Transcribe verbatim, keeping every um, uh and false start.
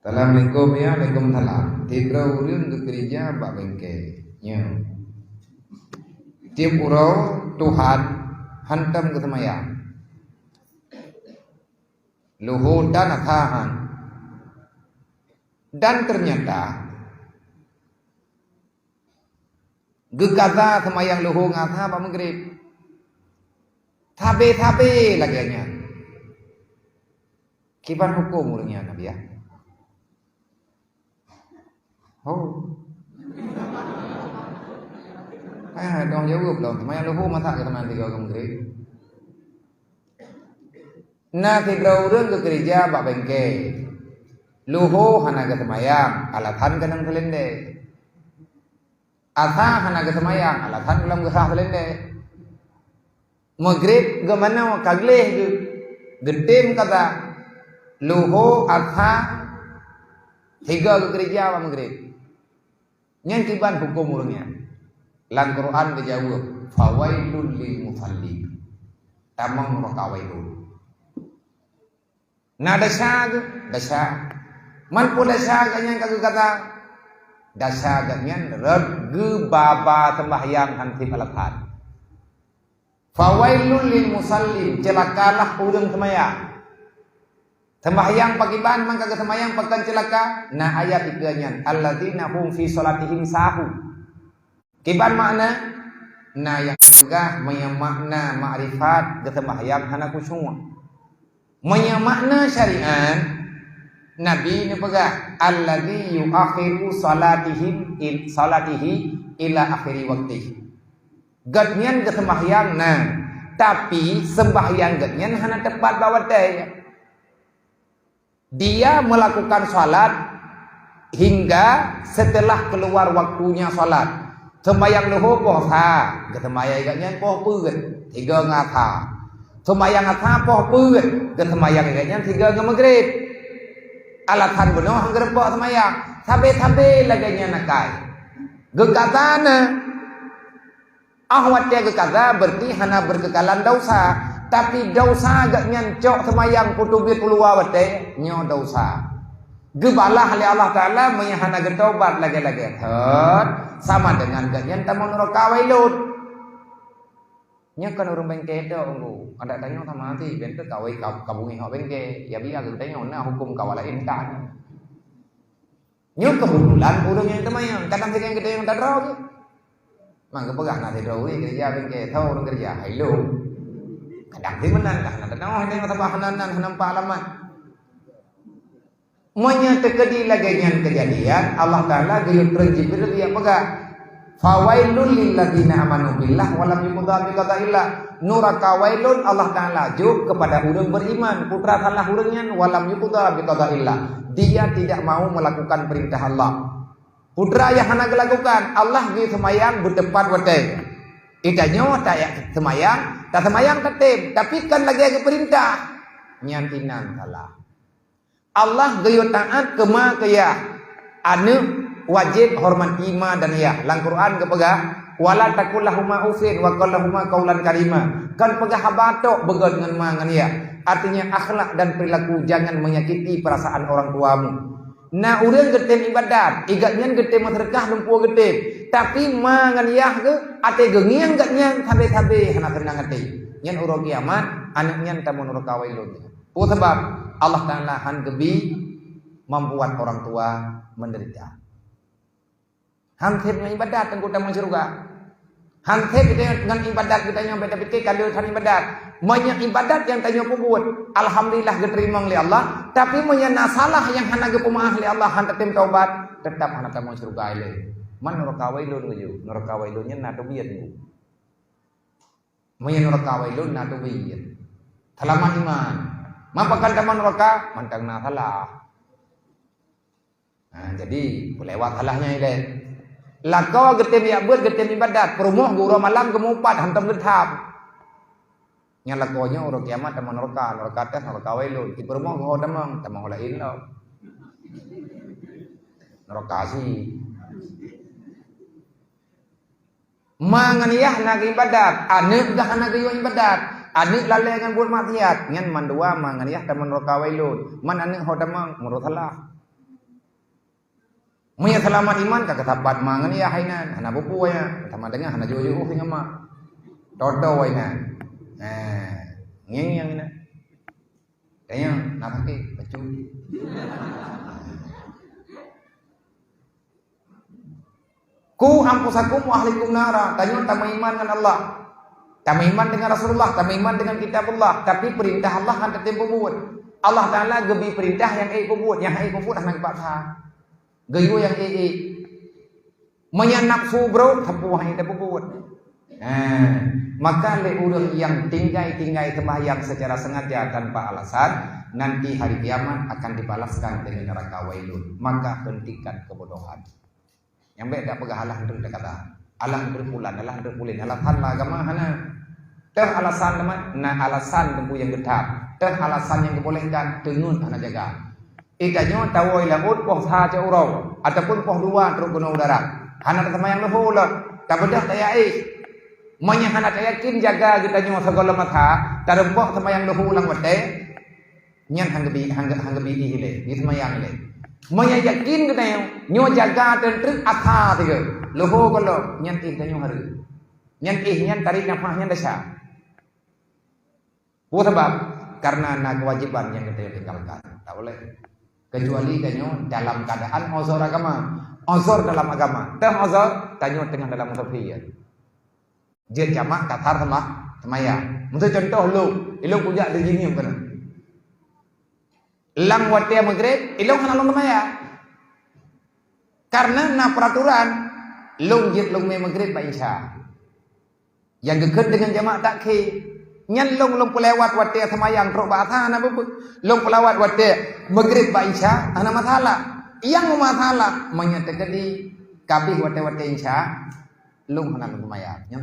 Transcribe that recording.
Assalamualaikum ya, waalaikumsalam. Sidroe ureueng geukeurija bak bengke. Nyo. Tiep uroe Tuhan hantom geuseumayang. Luho dan asa han. Dan ternyata geukaza seumayang luho ngon asa bak Maghrib. Sabe-sabe lagèe nyan. Kiban huköm ureueng nyan, Nabi, ya? Oh. Ah, dong jaweueb dong. Seumayang luho masa ka seumayang tiga waktu Maghrib? Na sidroe ureueng geukeurija bak bengke. Luho hana geuseumayang, alasan keunong seulendek. Asa hana geuseumayang, alasan gohlom geusa seulendek. Maghrib geumanoe ka gleh geuh, geutem kaza. Luho, asa, tiga geukeurija bak Maghrib. Nyan kiban huköm ureueng nyan. Lam Quran geujaweueb, "Fawailul lil musallin." Tamong nuraka wailun. Na desya geuh, desya. Man peue desya geuh nyan ka geukaza? Desya geuh nyan rot geubaba seumbahyang han sép alasan. "Fawailul lil musallin," ceulakalah ureueng seumayang. Seumayang pakriban, man ka geuseumayang pakon ceulaka? Na ayat ikeue nyan, "Alladzina hum fi shalatihim sahun." Kiban makna? Na nyang peugah meunyoe makna makrifat geuseumayang hana khusyuk. Meunyoe makna syariat, Nabi neupeugah, "Alladzi yuakhiru shalatihim il-, shalatihi ila akhiri waqtihi." Gobnyan geuseumbahyang na, tapi seumbahyang gobnyan hana teupat bak watèe. Dia melakukan salat hingga setelah keluar waktunya salat. Seumbahyang luho poh sa, geuseumbahyang gobnyan poh peuet, tiga ngon asa. Seumbahyang asa poh peuet, geuseumbahyang gobnyan tiga ngon Maghrib. Alasan bunoe han geurumpok seumbahyang, sabe-sabe lagèe nyan akai. Geukaza na. Ah watèe geukaza, berarti hana beukeukalan desya. Tapi desya gobnyan cok seumayang peuteubiet u luwa watèe, nyoe desya. Geubalah lé Allah Taala meunyoe hana geutobat lagèe-lagèe thon, sama deungon gobnyan tamong nuraka wailun. Nyoe kon ureueng bengke tok, Teungku. Adak tanyoe sama até, bentuk kawai ka-, kabungi hok bengke. Ya, biasa geutanyoe na huköm kawa laén kan. Nyoe keubeutulan ureueng nyang teumayang, kadang sajan geutanyoe tadroe geuh. Mang geupeugah na sidroe ureueng keureuja bengke, tho ureueng keureuja, hai lôn. Kadang si meunan dah na teunoh, hana sabab hana nan, hana nampak alamat. Meunyoe teukeudi lagèe nyan keujadian, Allah Taala geuyue treun Jibril geujak peugah, "Fawailul lilladzina amanu billah wa lam yuqda biqadaillah." Nuraka wailun Allah Taala jok kepada ureueng beriman, peue teuma salah ureueng nyan, "Wa lam yuqda biqadaillah." Dia tidak mau melakukan perintah Allah. Peue teuma nyang hana geulakukan, Allah geuyue seumayang beuteupat watèe. Geutanyoe ta-, seumayang, taseumayang tatem, tapi kon lagèe geupeurintah. Nyan inan salah. Allah geuyue taát keu ma keu yah. Aneuk wajéb horeumat ma dan yah. Lam Quran geupeugah, "Wala taqul lahuma uffin wa qul lahuma qaulan karima." Kon peugah haba tok beugöt ngon ma ngon yah. Artinya akhlak dan perilaku, jangan menyakiti perasaan orang tuamu. Na ureueng geutem ibadat, i gobnyan geutem meuseudeukah lumpue geutem. Tapi ma ngon yah geuh, até geungieng gobnyan sabe-sabe hana seunang até. Nyan uroe kiamat, aneuk nyan tamong nuraka wailun. Peue sabab? Allah Taala han geubi membuat orang tua menderita. Han sép ngon ibadat teungku tamong syeuruga. Han sép geutanyoe ngon ibadat geutanyoe bèk tapike ka le that ibadat. Meunyoe ibadat nyang tanyoe peubuet, alhamdulillah geuteurimong lé Allah, tapi meunyoe na salah nyang hana geupeumaáh lé Allah, han tatem taubat, teutap hana tamong syeuruga ilèe. Man nuraka wailun geuyue, nuraka wailun nyan na teubiet geuyue. Meunyoe nuraka wailun na teubiet. Seulamat iman. Man pakon tamong nuraka, mantong na salah. Ha, jadi, peulewat salahnya ilèe. Lakoe geutem jak beuet, geutem ibadat, peurumoh geuh uroe malam geumupat, hantom geutham. Nyan lakoe nyoe uroe kiamat tamong nuraka, nuraka atas, nuraka wailun. Di peurumoh geuh ho tamong, tamong ho laén lom. Nuraka sie. Ma ngon yah na geuibadat, aneuk gah hana geuyue ibadat, aneuk lalè ngon buet maksiat, nyan mandua ma ngon yah tamong nuraka wailun. Man aneuk ho tamong, meunurot salah. Meunyoe seulamat iman ka keusapat ma ngon yah inan, hana peue-peue nyan. Sama deungon hana jiôh-jiôh singoh ma. Toto inan. Nah, ngieng-ngieng inan. Tanyong, na sakét, bacut. "Qu anfusakum wa ahlikum nara." Tanyoe tameuiman ngon Allah. Tameuiman deungon Rasulullah, tameuiman deungon Kitabullah, tapi peurintah Allah han tatem peubuet. Allah Taala geubri peurintah nyang ék peubuet, nyang han ék peubuet hana geupaksa. Geuyue nyang ék-ék. Meunyoe nafsu brok, sapeue han ék tapeubuet. Nah, maka lé ureuëng nyang tinggai-tinggai seumbahyang secara sengaja tanpa alasan, nanti hari kiamat akan dibalaskan dengan neraka wailun. Maka hentikan kebodohan. Nyang bék tapeugah alah treuk takata, alah treuk pulan, alah treuk pulen, alasan lam agama hana. Teuh alasan teuma, na alasan teungku nyang geuthab. Teuh alasan nyang geubolehkan, teungeut hana jaga. Ih, tanyoe tawoe laôt poh sa cot uroe, ataupun poh dua trok keunoe u darat. Hana taseumayang leuhô lom, tabeudôh taya éh. Meunyoe hana tayakin jaga geutanyoe sigohlom masa, tareumpok seumayang leuhô lam watée, nyan han geubi, han geu-, han geubi éh ilée, geuseumayang ilée. Meunyoe yakin geutanyoe, nyoe jaga treuk-treuk asa sigoe, leuhô gohlom, nyan éh tanyoe hareuem. Nyan éh nyan tarék nafah nyan desya. Peue sabab? Karena na keuwajéban nyang geutanyoe tinggalkan. Tak boleh. Kecuali tanyoe dalam keadaan uzur agama. Uzur dalam agama. Teuh uzur, tanyoe teungoh dalam musafir. Jeuet jamak kasar sama, seumayang. Miseu contoh lôn, ilôn kujak di Jeunieb keunoe. Lam watée Maghrib, ilôn hana lôn seumayang. Karena na peraturan, lôn jeuet lôn mé Maghrib bak Isya. Nyang geukheun deungon jamak takhir. Nyan lôn, lôn peulewat watée seumayang trok bak Asa hana peue-peue. Lôn peulewat watée Maghrib bak Isya hana masalah. Nyang masalah, meunyoe teukeudi ka abéh watée-watée Isya, lôn hana lôn seumayang. Nyan